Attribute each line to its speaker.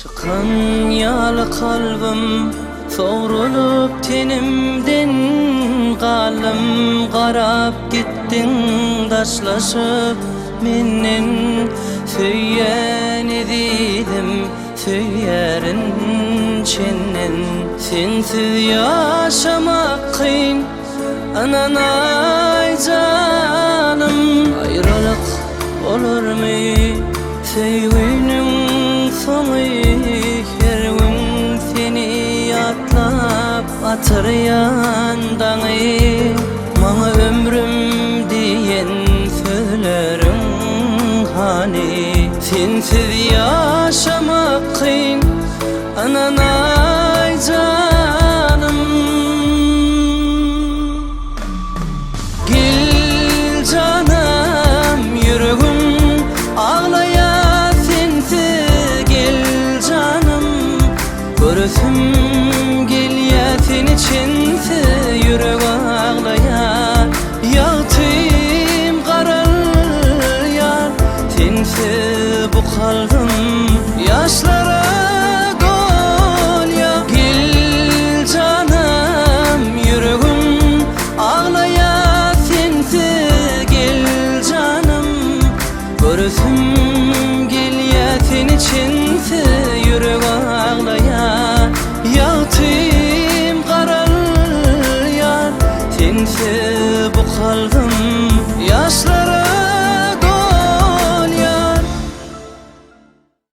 Speaker 1: Çykan ýaly kalbym sogrulyp tenimden galdym garap gitdiň daşlaşyp menden söýýän ezizim söýýärin çenden sensiz ýaşamak kyn ynanaý janym aýralyk bolarmy Söýginiň soňy her gün seni ýatlap atyrýan daňy Maňa ömrüm diýen sözleriň hany Sensiz ýaşamak kyn ynanaý janym. Gel janam ýüregim aglaýar sensiz gel janym Göresim gelýär seni çensiz ýürek aglaýar Ýagtym garalýar sensiz bu kalbym ýaşlara dolýar Gel janam ýüregim Aglaýar sensiz gel janym Göresim gelýär seni çensiz ýürek aglaýar Ýagty.